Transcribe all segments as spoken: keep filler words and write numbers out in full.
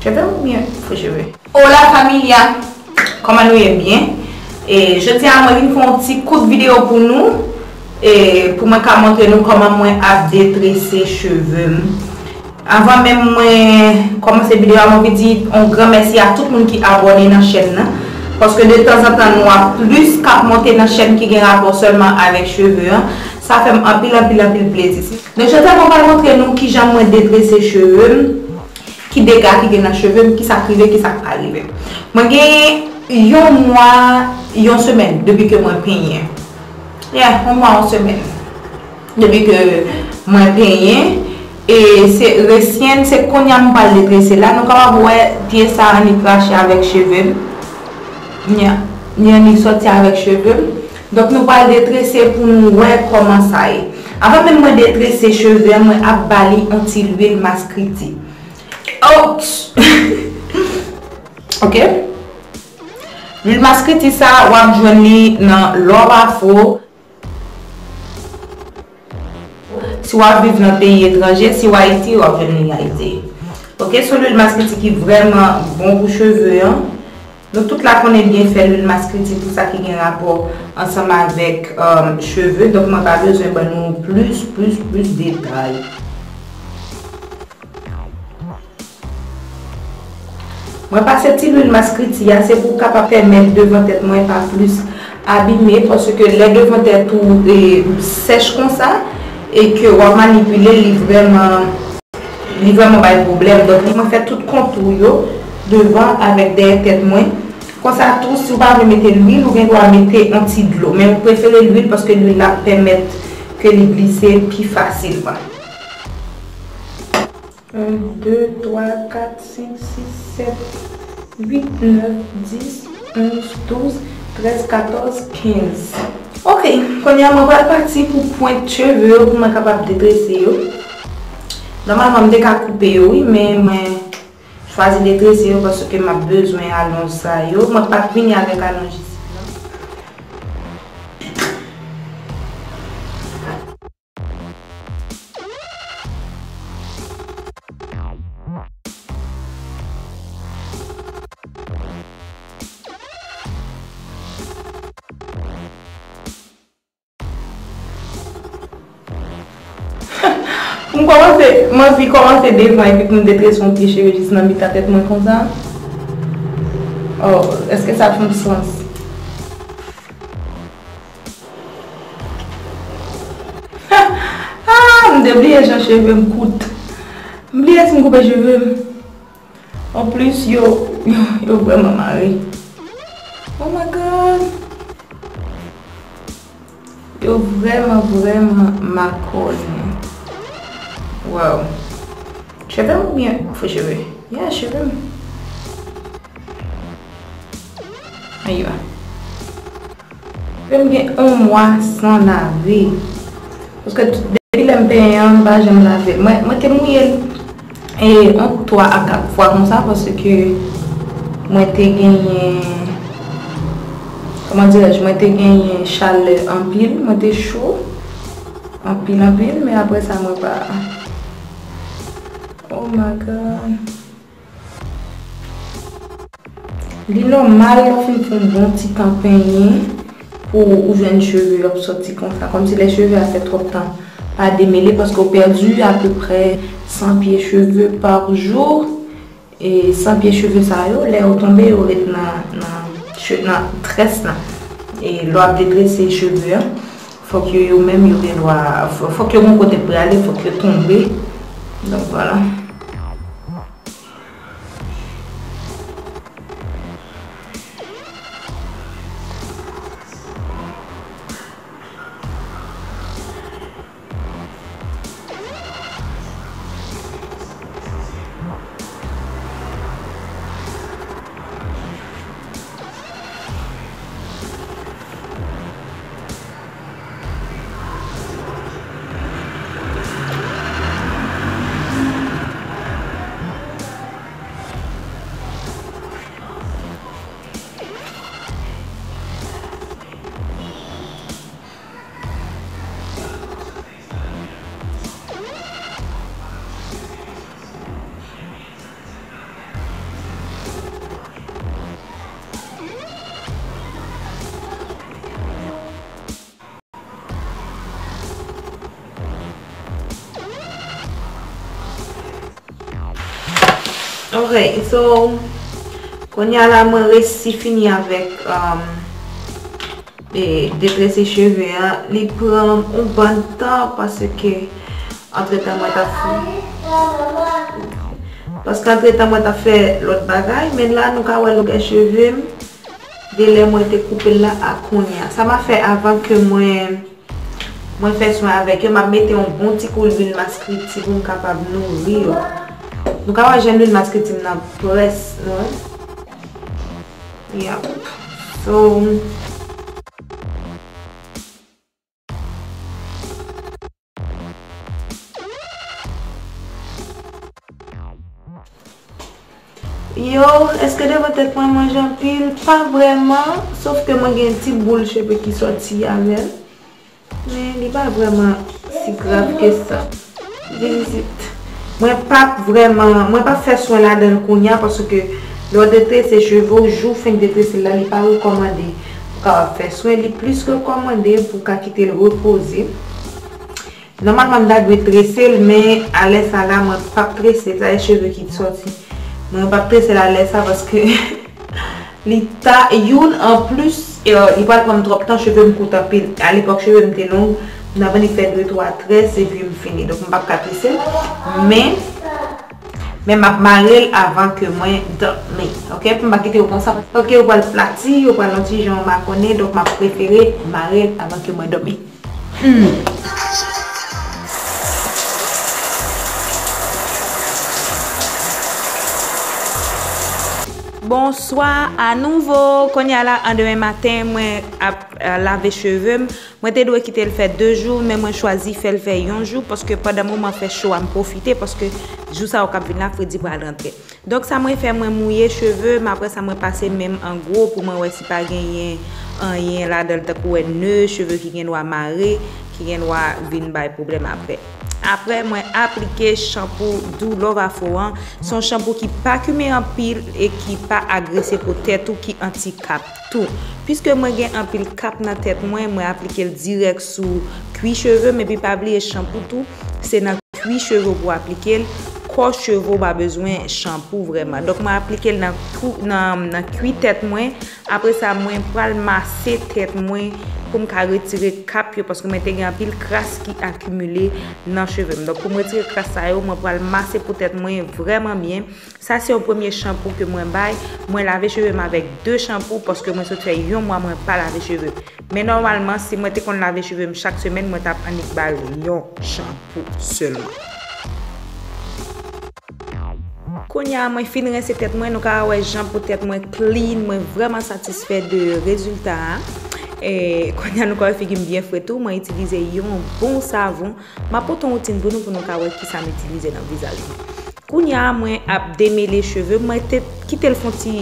Cheve m byen fo cheve. Hola familia! Kòman nou ye? Byen? E jodi a mwen vin fè yon ti kout videyo pou nou, e pou mwen ka montre nou kòman mwen ap detrese cheve m. Avan menm mwen kòmanse videyo a, mwen anvi di yon gran mèsi a tout moun ki abòne nan chèn nan. Paske de tanzantan nou ap plis k ap monte nan chèn ki gen rapò sèlman avèk cheve an. Sa fè m anpil, anpil, anpil plezi. Donk jodi a mwen pral montre nou kijan mwen detrese cheve m, ki dega ki gen nan cheve m, kisa k rive, kisa k pa rive. Mwen gen yon mwa, yon semèn depi ke mwen penyen. Yeah, yon mwa, yon semèn depi ke mwen penyen. E se resyen, se kounye a m pral detrese la. Nou kapab wè pye sa annik rache avèk cheve m. Ni, ni annik sòti avèk cheve m. Donk nou pral detrese pou nou wè kòman sa ye. Avan menm mwen detrese cheve a, mwen ap ba li yon ti lwil maskriti. Ouch! Ok? Lwil maskriti sa, w ap jwenn li nan Love Afro. Si w ap viv nan peyi etranje, si w Ayiti, w ap jwenn li Ayiti. Ok, se lwil maskriti ki vrèman bon pou cheve an. Nou tout la konnen byen fè lwil maskriti pou sa ki gen rapò ansanm avèk, um, cheve. Donk, mwen pa bezwen ban nou plis, plis, plis detay. Mwen pase ti lwil maskriti a, se pou kapab pèmèt devan tèt mwen pa plis abime, paske lè devan tèt ou, e, sèch konsa, e ke w ap manipile, li vrèman, li vrèman bay pwoblèm. Donk, mwen fè tout kontou yo devan avèk dèyè tèt mwen. Konsa tou, si w pa vle mete lwil, ou gen dwa mete yon ti dlo. Men m prefere lwil paske lwil la pèmèt ke li glise pi fasilman. Un, deux, trois, quatre, cinq, six, sept, huit, neuf, dix, onze, douze, treize, quatorze, quinze. Ok, kounye a mwen pral pati pou pwent cheve yo pou mwen kapab detrese yo. Nòmalman, m te ka koupe yo, wi, men mwen chwazi detrese yo paske m ap bezwen alonj sa yo. Mwen pa t vini avèk alonj isit lan. M kòmanse, m anvi kòmanse devan epi pou m detrese yon pye cheve jis nan mitan tèt mwen konsa. Oh, èske sa fè sans? Ah, m te bliye jan cheve m kout. M bliye si m koupe cheve m. Anplis, yo, yo, yo vrèman mare. Oh my God! Yo vrèman, vrèman makònen. Wow. Cheve m oubyen fo cheve? Yeah, cheve m. Ann y va. Cheve m gen yon mwa san lave. Paske depi lè m penyen an, m pa janm lave l. Mwen, mwen te mouye l, e, yon twa a kat fwa konsa, paske mwen te genyen, kòman dirèj, mwen te genyen chalè anpil, mwen te cho anpil, anpil, men apre sa, mwen pa. Oh my God. Li nòmal lè w fin fè yon bon ti tan penyen pou ou jwenn cheve yo ap sòti konsa. Kòmsi lè cheve a fè twòp tan pa demele, paske w pèdi apeprè san pye cheve pa jou. E san pye cheve sa yo, lè yo tonbe, yo ret nan, nan, nan très lan. E lè w ap detrese cheve an, fòk yo, yo menm, yo gen dwa, fò-, fòk yo gen kote prale, fòk yo tonbe. Donk, vwala. Ok, so, kounye a la, mwen resi fini avèk, um, e, detrese cheve a. Li pran yon bann tan paske antretan mwen t ap fè, paske antretan mwen t ap fè lòt bagay, men la nou ka wè longè cheve m de lè mwen te koupe l la a kounye a. Sa m ap fè avan ke mwen, mwen fè swen avèk yo, m ap mete yon bon ti kou lwil maskriti pou m kapab nouri yo. Nou ka wè jan lwil maskriti m nan près, non? Yep. So, yo, èske devan tèt mwen manje anpil? Pa vrèman, sof ke mwen gen ti boul cheve ki sòti avè l. Men li pa vrèman si grav ke sa. Vizit. Mwen p ap vrèman, mwen p ap fè swen ladan l kounye a, paske lè w detrese cheve w, jou w fenk detrese l la, li pa rekòmande pou w kapab fè swen. Li plis rekòmande pou w ka kite l repoze. Nòmalman, m ta dwe trese l, men alè sa la, mwen p ap trese l. Sa e cheve ki sòti. Mwen p ap trese l alè sa, paske li ta youn anplis, e, li pral pran m twòp tan, cheve m kout anpil. Alepòk, cheve m te long, m t ap annik fè de twa très, epi m fini. Donk, m p ap ka trese l. Men, men m ap mare l avan ke mwen dòmi. Ok? Pou m pa kite yo konsa. Ok, yo pral plati, yo pral yon ti jan makonnen, donk m ap prefere mare l avan ke mwen dòmi. Hmm. Bonswa anouvo. Kounye a la, an demen maten, mwen ap, eh, lave cheve m. Mwen te dwe kite l fè de jou, men mwen chwazi fè l fè yon jou, paske pandan moman fè cho a, m pwofite, paske jou sa yo k ap vin la, fredi pral rantre. Donk, sa mwen fè, mwen mouye cheve m, apre sa, mwen pase men m an gwo pou mwen wè si pa genyen anyen ladan l, tankou wè ne, cheve ki gen dwa mare, ki gen dwa vin bay pwoblèm apre. Apre, mwen aplike chanpou Doulove Afro an. Se yon chanpou ki pa kimen anpil e ki pa agrese pou tèt ou, ki anti-kap tou. Piske mwen gen anpil kap nan tèt mwen, mwen aplike l dirèk sou kwi cheve m, epi pa bliye chanpou tou, se nan kwi cheve w pou w aplike l, kò cheve w pa bezwen chanpou vrèman. Donk, mwen aplike l nan kou-, nan, nan kwi tèt mwen. Apre sa, mwen pral mase tèt mwen pou m ka retire kap yo, paske mwen te gen anpil kras ki akimile nan cheve m. Donk, pou m retire kras sa yo, mwen pral mase pou tèt mwen vrèman byen. Sa se yon premye chanpou ke mwen bay. Mwen lave cheve m avèk de chanpou paske mwen sot fè yon mwa mwen pa lave cheve. Men nòmalman, si mwen te konn lave cheve m chak semèn, mwen t ap annik ba l yon chanpou sèlman. Kounye a, mwen fin rense tèt mwen, nou ka wè jan po tèt mwen clean, mwen vrèman satisfè de rezilta a. E, kounye a, nou ka wè figi m byen fre tou, mwen itilize yon bon savon. M ap pote yon woutin pou nou, pou nou ka wè kisa m itilize nan vizaj mwen. Kounye a, mwen ap demele cheve m. Mwen te kite l fè yon ti,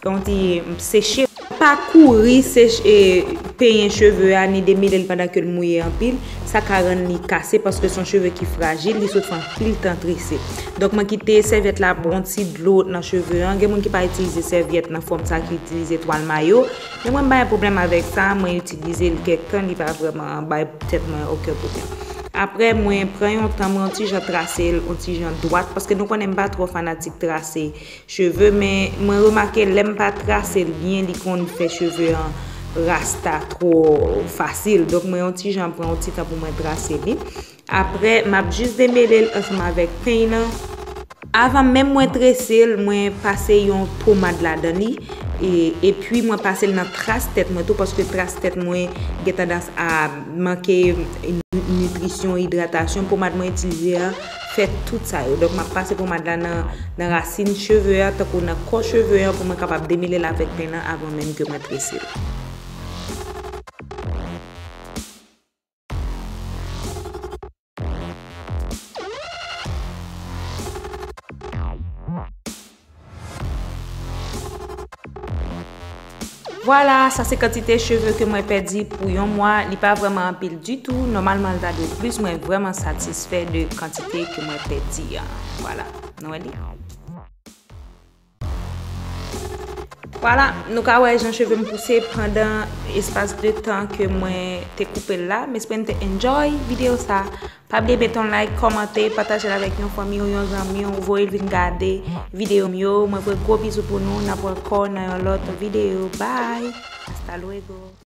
yon ti seche. Pa kouri seche, e, penyen cheve a, ni demele l pandan ke l mouye anpil. Sa ka rann li kase, paske se yon cheve ki frajil, li sot fè anpil tan trese. Donk, mwen kite sèvyèt la pran yon ti dlo nan cheve an. Gen moun ki pa itilize sèvyèt nan fòm sa, ki itilize twal mayo. Men mwen, m pa gen pwoblèm avèk sa, mwen itilize l kèk tan, li pa vrèman bay tèt mwen okenn pwoblèm. Apre, mwen pran yon tan, mwen yon ti jan trase l, yon ti jan dwat, paske nou konnen m pa twò fanatik trase cheve, men mwen remake lè m pa trase l byen, li konn fè cheve an rasta twò fasil. Donk, mwen yon ti jan pran yon ti tan pou mwen trase li. Apre, m ap jis demele l ansanm avèk peny lan. Avan menm mwen trese l, mwen pase yon pomad ladan li. E, epi mwen pase l nan tras tèt mwen tou, paske tras tèt mwen gen tandans a manke ni-, nitrisyon, idratasyon. Pomad mwen itilize a fè tout sa yo. Donk, m ap pase pomad la nan, nan rasin cheve a, tankou nan kò cheve a, pou mwen kapab demele l avèk peny lan avan menm ke mwen trese l. Vwala, sa se kantite cheve ke mwen pèdi pou yon mwa. Li pa vrèman anpil ditou. Nòmalman, l ta dwe plis. Mwen vrèman satisfè de kantite ke mwen pèdi an. Vwala, nou wè li. Vwala, nou ka wè jan cheve m pouse pandan espas de tan ke mwen te koupe l la. M espere n te enjoy videyo sa. Pa bliye mete yon like, kòmante, pataje l avèk yon fanmi w, yon zanmi w, voye l vin gade videyo m yo. Mwen voye gwo bizou pou nou, n ap wè ankò nan yon lòt videyo. Bye! Hasta luego!